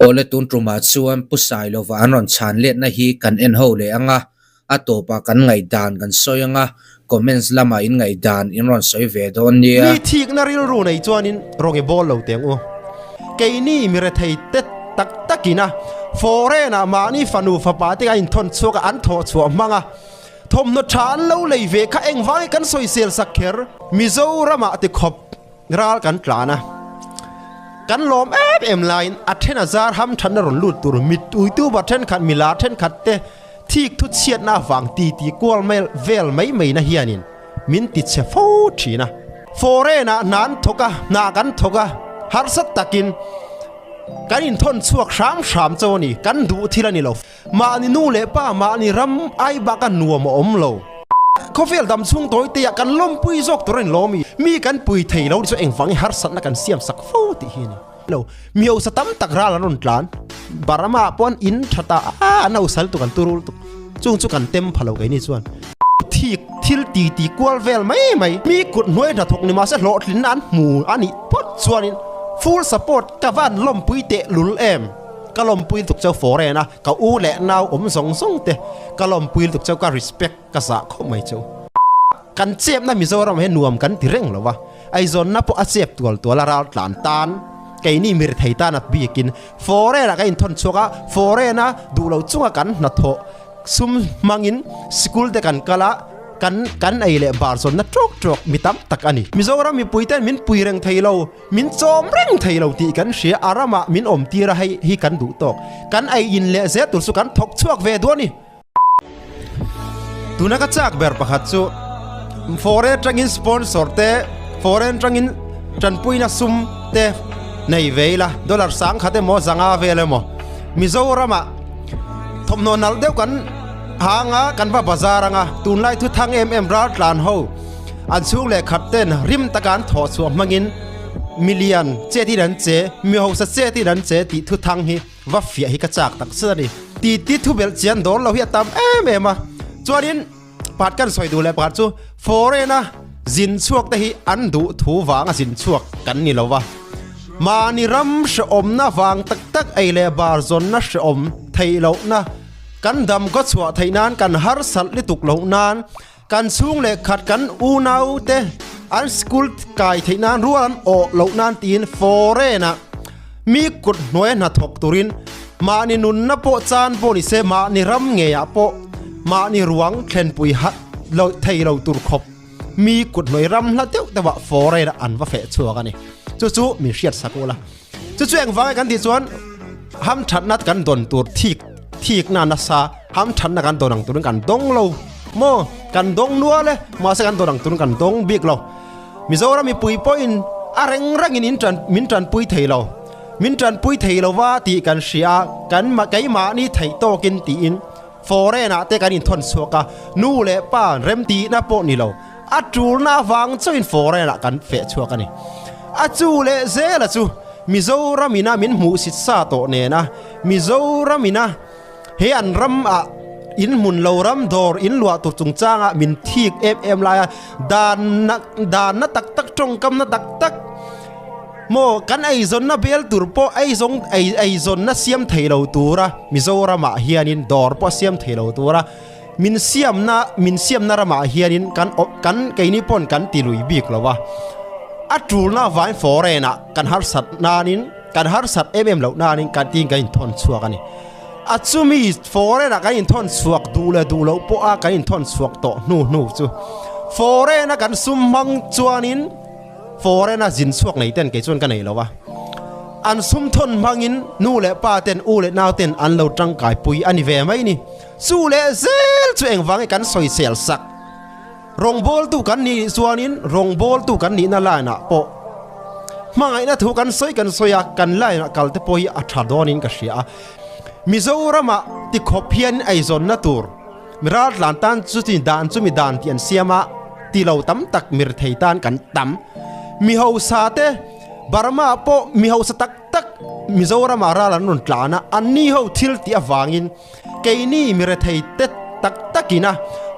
Awle tun tumah chuan Pu Sailova an rawn chhan letna hi kan en ho leh ang a, a tawpah kan ngaihdan kan sawi ang a, comments lamah in ngaihdan in rawn sawi ve dawn nia. Mi thikna rilru nei chuanin rawng i bawl lo teng u. Keini mi rethei te tak takin a foreign ah mahni fanu fapa te a inthawn chhuak a an thawh chhuah hmang a, thawmhnaw tha an lo lei ve kha engvangin kan sawisel sak kher. Mizoramah ti khawp Ral kan tlan a, kan lawm em em laiin a then a zar ham thatna rawn lut tur mit uituber thenkhat milar thenkhat te thik thu chhiatna avang ti ti kual mel vel mai mai na hianin min ti chhe fo thin a. Foreign ah hna an thawk a, hna kan thawk a, harsa takin kan inthawn chhuak hram hram chauh a ni, kan duh thil a ni lo. Mahni nu leh pa, mahni ram ai bak a nuam a awm lo. Khawvel dam chhung tawi te ah kan lawmpui zawk tur a ni lo mi? Mi kan pui thei lo ni chu engvang i harsatna kan siam sak fo tih hi a ni. Lo, mi hausa tam tak ral an rawn tlan. Burma ah pawh an in that a, a an hausa lutuk an turul tuk. Chung chu kan tem pha lo keini chuan. Thik thil ti ti kual vel mai mai. Mi kut hnuai hnathawk ni mahse hlawhtlinna an hmu a nih phawt chuanin full support ka van lawmpui teh lul em. Ka lawmpui lutuk cheu foreign a, ka u leh nau awm zawng zawng te ka lawmpui lutuk cheu ka respect ka zah khawp mai cheu. Kan chepna Mizoram hi nuam kan ti reng lo a, Aizawnna pawh a chep tual tual a ral tlan tan keini mirthei tan a bikin foreign ah kan inthawn chhuak a, foreign a duh lo chunga kan hnathawh Sum hmangin sikul te kan kal a, kan kan ei leh bar zawnna tawk tawk mi tam tak a ni. Mizoram mipui ten min pui reng thei lo, min chawm reng thei lo tih kan hria, a ramah min awm tir a hei hi kan duh tawk. Kan ei in leh zel tur chu kan thawk chhuak ve duh a ni. Tuna ka chak ber pakhat chu foreign atangin sponsor te, foreign atangin tanpuina sum te nei ve ila, dollar sangkhat emaw zanga vel emaw Mizoramah Thawmhnaw nalh deuh kan hang a, kan va bazar ang a, tunlai thu thang em em ral tlan ho an chhung leh khat ten rim taka an thawh chhuah hmangin milian chet in an che, mi hausa chet in an che tih thu thang hi va fiah hi ka chak tak zet a ni. Ti ti thu belh chian dawr lo hi a tam em em a, chuanin pakhat kan sawi duh leh pakhat chu foreign a zin chhuak te hi an duh thu vanga zin chhuak kan ni lo va. Mahni ram hrehawmna vang tak tak ei leh bar zawnna hrehawm theih lohna, kan dam kaw chhuah theih nan kan harsat lutuk loh nan, kan chhung leh khat kan unau te an school kai theih nan rual an awh loh nan tiin foreign ah mi kut hnuai a hnathawk turin mahni nunna pawh chan pawh ni se mahni ram ngeiah pawh mahni ruang thlenpui hat lo thei lo tur khawp. Mi kut hnuai ram hla deuh deuh ah foreign ah an va feh chhuak a ni. Chu chu min hriat sak ula. Chu chu engvang kan tih chuan ham thatna kan dawn tur thik thik na nasa ham thatna kan dawn ang turin kan dawng lo maw kan dawng nual e mahse kan dawn ang turin kan dawng bik lo. Mizoram mipui pawhin a reng rengin in tan min tanpui thei lo. Min tanpui thei lova tih kan hria a kan keimahni theih tawkin tiin Foreign ah te kan inthawn chhuak a, nu leh pa remtihna pawh ni lo, a tulna avang chauhin foreign ah kan feh chhuak a ni. A chu leh zela chu Mizoram ina min hmuhsit sa tawh nena Mizoram ina he an ram ah in hmun lo ram dawr in luah tur chungchangah min thik em em lai a, dan danna tak tak tawngkamna tak tak, Maw kan eizawnna bel tur pawh eizawng ei eizawnna siam thei lo tura Mizoramah hianin dawr pawh siam thei lo tura min siamna min siamna ramah hianin kan kan keini pawn kan ti lui bik lo a, a tulna avangin foreign ah kan harsat nanin kan harsat em em loh nanin kan tiin kan inthawn chhuak a ni. A chumi foreign ah kan inthawn chhuak duh leh duh loh pawha kan inthawn chhuak tawh hnu hnu chu foreign a kan sum hmang chuanin. Foreign a zin chhuak nei ten kei chuan ka nei lo a, an sum thawn hmangin nu leh pa ten u leh nau ten an lo tangkai pui a ni ve mai ni. Chu leh zel chu engvang nge kan sawi sel sak? Rawngbawltu kan nih chuanin rawngbawltu kan nihna line ah pawh hmangaihna thu kan sawi kan sawi a, kan line ah kal te pawh hi a tha dawnin ka hria a. Mizoramah tikhawp hian eizawnna tur. Mi raltlan tan chu chi dan chu mi dan tih an siam a, ti lo tam tak mi rethei tan kan tam. Mi hausa te Burma ah pawh mi hausa tak tak Mizoram ah ral an rawn tlan a, anni ho thil tih avangin keini mi rethei te tak takin a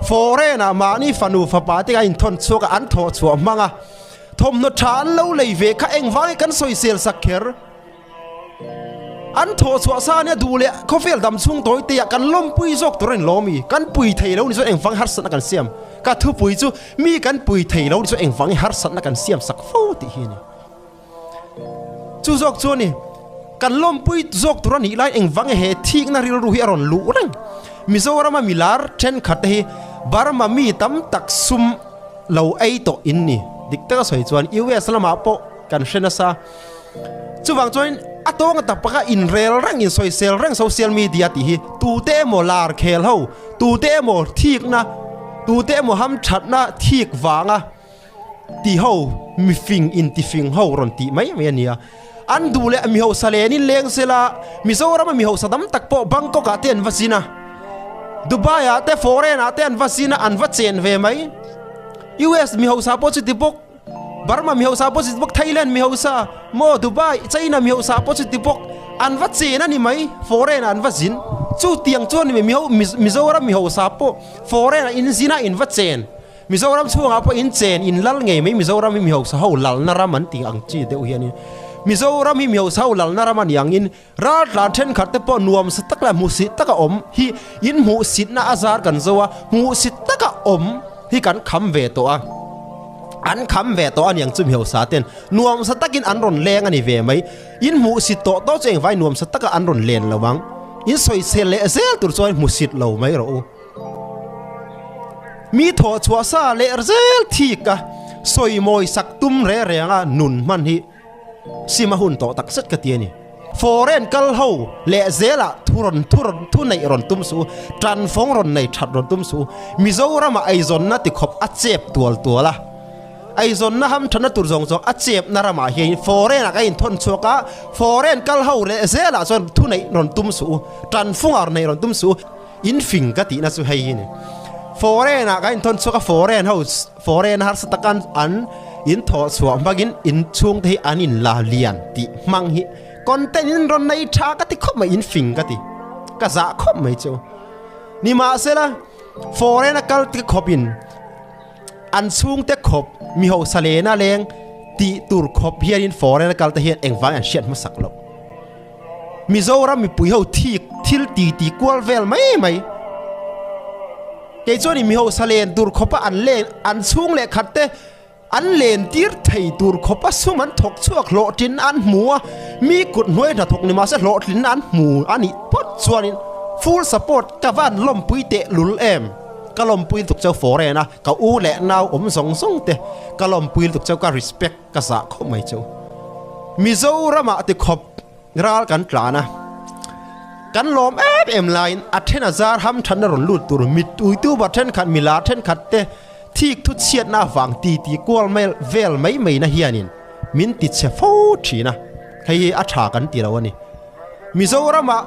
foreign ah mahni fanu fapa te a inthawn chhuak a, an thawh chhuah hmang a, thawmhnaw tha an lo lei ve kha engvangin kan sawisel sak kher. An thawh chhuah sa ania duh leh khawvel dam chhung tawi te ah kan lawmpui zawk tur a ni lawm i, kan pui thei lo ni chuan engvang harsatna kan siam? Ka thupui chu mi kan pui thei lo ni chuan engvang harsatna kan siam sak fo tih hi a ni. Chu zawk chu a ni, kan lawmpui zawk tur a nih lai engvang he thikna rilru hi a rawn luh reng. Mizorama milar thenkhat te hi Burma mi tam tak sum lo ei tawh in ni. Dik taka sawi chuan US lamah pawh kan hre nasa. Chuvang chuan a tawnga tak pakha inrel reng, insawisel reng social media tih hi tute emaw lar khel ho, tute emaw thikna, tute emaw hamthatna thik vanga ti ho mifing intifing ho rawn tih mai mai a nia. An duh leh mi hausa lenin leng sela, Mizorama mi hausa tam tak pawh Bangkok ah te an va zin a, Dubai ah te foreign ah te an va zin a, an va chen ve mai. US mi hausa pawh chuti bawk, Burma mi hausa pawh chuti bawk, Thailand mi hausa maw Dubai, China mi hausa pawh chuti bawk, an va chen a ni mai, foreign ah an va zin. Chutiang chuan mi Mizoram mi hausa pawh foreign ah in zin a in va chen. Mizoram chhungah pawh in chen in lal ngei mai Mizoram hi mihausa ho lalna ram an tih ang chi deuh hianin Mizoram hi mihausa ho lalna ram a ni angin raltlan thenkhat te pawh nuamsa tak leh hmuhsit taka awm hi in hmuhsitna a zar kan zo a hmuhsit taka awm hi kan kham ve tawh a an kham ve tawh a niang chu mihausa ten nuamsa takin an rawn leng a ni ve mai in hmuhsit tawh tawh chu engvai nuamsa taka an rawn len lo ang in sawisel leh zel tur chuan hmuhsit lo mai rawh u. Mi thawh chhuah sa leh zel thik a, sawi mawi sak tum reng reng a nun hman hi sim a hun tawh tak zet ka ti a ni. Foreign kal ho leh zelah thu rawn thu rawn thu neih rawn tum suh u, tanfawng rawn nei that rawn tum suh u. Mizoramah eizawnna tikhawp a chep tual tual a, eizawnna hamthatna tur zawng zawng a chepna ramah hian foreign ah ka inthawn chhuak a, foreign kal ho leh zelah chuan thu neih rawn tum suh u, tanfawng ah rawn neih rawn tum suh u. In fing ka tihna chu hei hi ni. Foreign ah kan inthawn chhuak a, foreign ho foreign harsa tak an an in thawh chhuah hmangin in chhung te hi an in la lian tih hmang hi content in rawn nei tha ka ti khawp mai, in fing ka ti ka zah khawp mai chu. Nimahsela foreign a kal te khawp in an chhung te khawp mi hausa lena leng tih tur khawp hian in foreign a kal te hian engvang an hriat hmasak loh. Mizoram mipui ho thik thil ti ti kual vel mai mai. Kei chuan in mihosa len tur khawpa an len an chhung leh khat te an len tir thei tur khawpa sum an thawk chhuak hlawhtlin an hmu a, mi kut hnuai hnathawk ni mahse hlawhtlin an hmu a nih phawt chuanin full support ka van lawmpui teh lul em. Ka lawmpui lutuk cheu foreign a ka u leh nau awm zawng zawng te ka lawmpui lutuk cheu ka respect. Ka zah khawp mai chu. Mizoramah ti khawp ral kan tlan a, kan lawm em em laiin a then a zar ham thatna rawn lut tur mit uituber thenkhat milar thenkhat te thik thu chhiatna avang ti ti kual mai vel mai mai na hianin min ti chhe fo thin a, hei hi a tha kan ti lo a ni. Mizoramah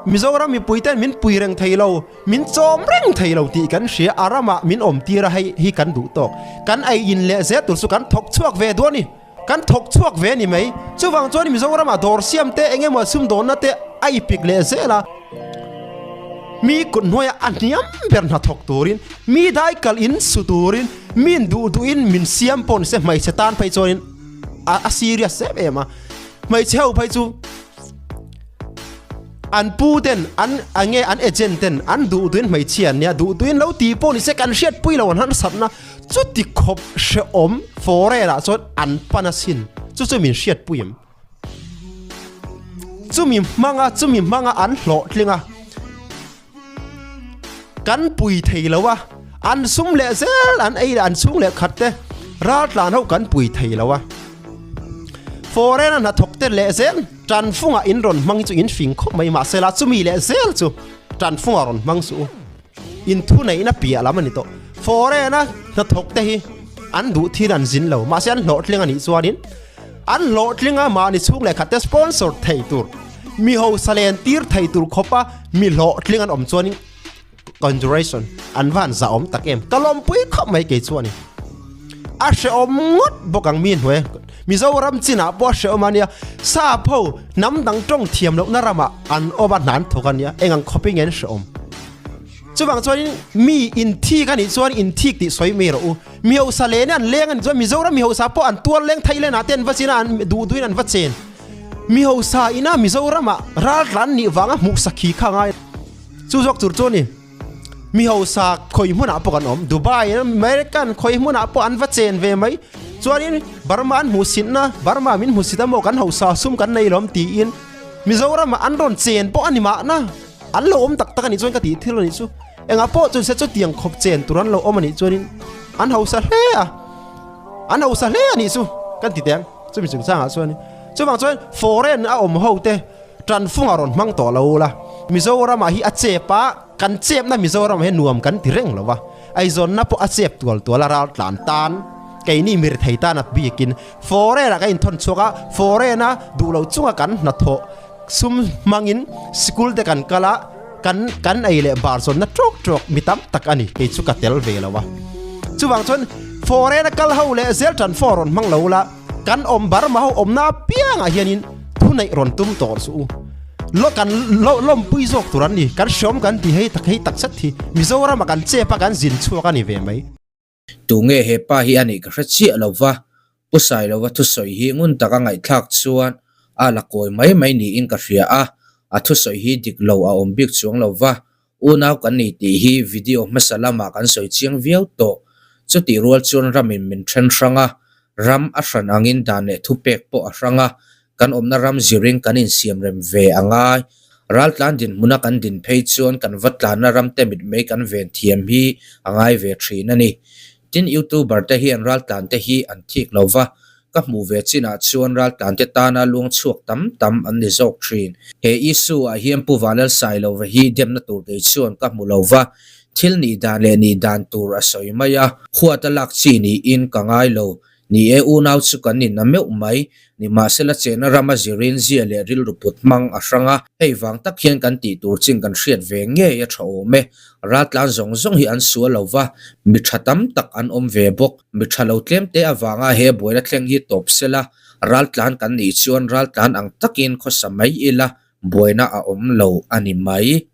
Mizoram mipui ten min pui reng thei lo. Min chawm reng thei lo tih kan hria, a ramah min awm tir a hei hi kan duh tawk. Kan ei in leh zel tur chu kan thawk chhuak ve duh a ni. Kan thawk chhuak ve a ni mai. Chuvang chuan Mizoramah dawr siam te eng emaw sumdawnna te a ipik leh zel a. Mi kut hnuaiah a hniam ber hna thawk turin, mi dai kal in su turin, min duh duhin min siam pawh ni se hmeichhe tan phei chuanin a serious em em a. Hmeichhe ho phei chu. An pu ten an a nge an agent ten an duh duhin hmeichhia an nia duh duhin lo ti pawh ni se kan hriatpui lo an harsatna chuti khawp hrehawm foreign ah chuan an pan asin chu chu min hriatpui em chumi hmanga chumi hmanga an hlawhtling a kan pui thei lo a an sum leh zel an ei leh an chhung leh khat te raltlan ho kan pui thei lo a foreign a hnathawk te leh zel Tanfungah in rawn hmang hi chu in fing khawp mai mahse la chumi leh zel chu Tanfungah rawn hmang suh u. In thuneihna piah lam a ni tawh. Foreign a hnathawk te hi an duh thil an zin lo mahse an hlawhtling a nih chuanin an hlawhtling a mahni chhung leh khat te sponsor thei tur mi hausa len tir thei tur khawpa mi hlawhtling an awm chuanin Conjuration an van zahawm tak em ka lawmpui khawp mai kei chu a ni. A hrehawm ngawt bawk ang mi hnuai Mizoram chinah pawh a hrehawm a nia sap ho hnam dang tawng thiam lohna ramah an awm a hna an thawk a nia eng ang khawpin nge an hrehawm. Chuvang chuanin mi inthik a nih chuan inthik tih sawi mai rawh u. Mi hausa leh nen an leng a nih chuan Mizoram mi hausa pawh an tuar leng Thailand ah te an va chin a an duh duhin an va chen. Mi hausa ina Mizoram ah raltlan nih vanga hmuh sakhi kha ngai chu zawk tur chu a ni. Mi hausa khawi hmunah pawh kan awm Dubai American khawi hmunah pawh an va chen ve mai chuanin Burma an hmuhsitna Burma min hmuhsit a maw kan hausa sum kan nei lawm tiin Mizoram ah an rawn chen pawh a ni mahna an lo awm tak tak a nih chuan ka tih thil a nih chu engah pawh chuan se chutiang khawp chen tur an lo awm a nih chuanin an hausa hle a an hausa hle a nih chu kan ti teh ang chumi chungchangah chuan chuvang chuan foreign a awm ho te Tanfung a rawn hmang tawh lo la, Mizoram ah hi a chep a, kan chepna Mizoram ah hian nuam kan ti reng lo va, eizawnna pawh a chep tual tual a ral tlan tan, keini mir thei tan a bikin foreign ah kan inthawn chhuak a, foreign a duh lo chunga kan hnathawh sum hmangin sikul te kan kal a, kan kan ei leh bar zawnna tawk tawk mi tam tak a ni, kei chu ka tel ve lo a. Chuvang chuan foreign a kal ho leh zel tanfung a rawn hmang lo la, Kan awm Burma ho awmna apiangah hianin thuneih rawn tum tawh suh u. Lo kan lo lawmpui zawk tur an ni. Kan hreawm kan ti hei tak hei tak zet hi Mizorama kan chep a kan zin chhuak a ni ve mai. Tunge he pa hi a nih ka hre chiah lo va, Pu Sailova thusawi hi ngun taka ngaihthlak chuan a la kawi mai mai niin ka hria a, a thusawi hi dik lo a awm bik chuang lo va, Unau kan ni tih hi video hmasa lamah kan sawi chiang viau tawh. Chutih rual chuan ramin min then hrang a, ram a hran angin dan leh thupek pawh a hrang a, kan awmna ram zirin kan insiamrem ve a ngai. Raltlan dinhmuna kan din phei chuan kan va tlanna ramte mitmei kan ven thiam hi a ngai ve thin a ni. Tin, YouTuber te hian raltlan te hi an thik lo va, Ka hmuh ve chinah chuan raltlante tana luang chhuak tam tam an ni zawk thin. He issue ah hian Pu Vanlalsailova hi demna tur kei chuan ka hmu lo va, thil nih dan leh nih dan tur a sawi mai a, huat a lak chi niin ka ngai lo. Ni e, unau chu kan inna meuh mai, nimahsela chena rama zirin zia leh rilru put hmang a hrang a, hei vang tak hian kan tih tur chin kan hriat ve ngei a tha awm e. Raltlan zawng zawng hi an sual lo va, mi tha tam tak an awm ve bawk. Mi tha lo tlem te avanga he buaina thleng hi tawp sela, raltlan kan nih chuan raltlan ang takin khawsa mai ila buaina a awm lo a ni mai.